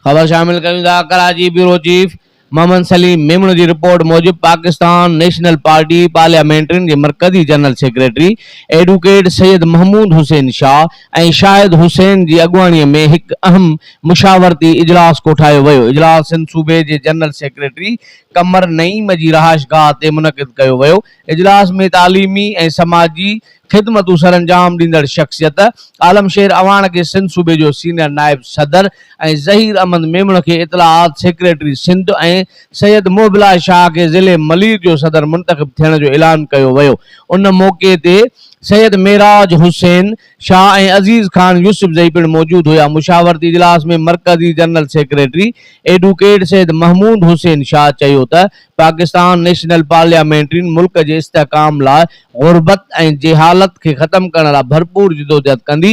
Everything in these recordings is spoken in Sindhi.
خبر شامل ڪيون ٿا ڪراچي بيورو چيف محمد سليم ميمڻ جي رپورٽ موجب پاڪستان نيشنل پارٽي پارليامينٽرين جي مرڪزي general secretary advocate Syed Mahmood Hussain Shah ۽ Shahid Hussain جي اڳواڻي ۾ هڪ اهم مشاورتي اجلاس ڪوٺايو ويو. اجلاس سنڌ صوبي جي جنرل سيڪريٽري قمر نعيم جي رهائشگاهه تي منعقد ڪيو ويو. اجلاس ۾ تعليمي ۽ سماجي خدمتون سرانجام ڏيندڙ شخصيت عالم شير اعواڻ کي سنڌ صوبي جو سينئر نائب صدر ۽ ظهير احمد ميمڻ کي اطلاعات سيڪريٽري سنڌ ۽ سيد محب الله شاهه کي ضلعي ملير جو صدر منتخب ٿيڻ جو اعلان ڪيو ويو. ان موقعي تي سيد معراج حسين شاهه ۽ عزيز خان يوسفزئي پڻ موجود هيا. مشاورتي اجلاس ۾ مرڪزي general secretary advocate Syed Mahmood Hussain Shah چيو ته پاڪستان نيشنل پارليامينٽرين ملڪ جي استحڪام لاء غربت ۽ جهالت کي ختم ڪرڻ لاء ڀرپور جدوجهد ڪندي،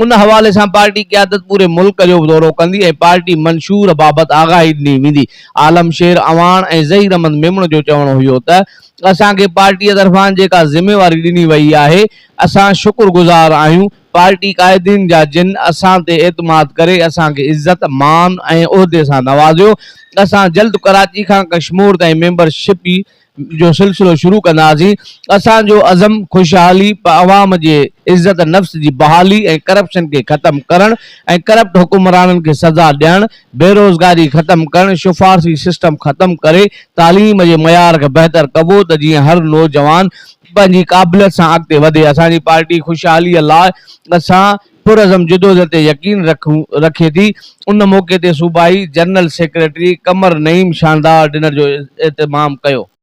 ان حوالي سان پارٽي قيادت پوري ملڪ جو دورو ڪندي ۽ پارٽي منشور بابت آگاهي ڏني ويندي. عالم شير اعواڻ ۽ ظهير احمد ميمڻ جو چوڻ هيو ته اسان کي پارٽيء طرفان جيڪا ذميواري ڏني وئي آهي، اسان شڪر گذار آهيون، پارٽي قائدين جا جن اسان تي اعتماد ڪري اسان کي عزت، مان ۽ عهدي سان نوازيو، اسان جلد ڪراچي کان ڪشمور تائين ميمبر شپ جو سلسلو شروع ڪنداسين، اسان جو عزم خوشحالي، عوام جي عزت نفس جي بحالي ۽ ڪرپشن کي ختم ڪرڻ ۽ ڪرپٽ حڪمرانن کي سزا ڏيڻ، بيروزگاري ختم ڪرڻ، شفارسي سسٽم ختم ڪري تعليم جي معيار کي بهتر ڪبو ته جيئن هر نوجوان پنهنجي قابليت سان اڳتي وڌي، اسان جي پارٽي خوشحالي لاء اسان پرعزم جدوجهد تي يقين رکي ٿي، ان موقعي تي صوبائي جنرل سيڪريٽري قمر نعيم شاندار ڊنر جو اهتمام ڪيو.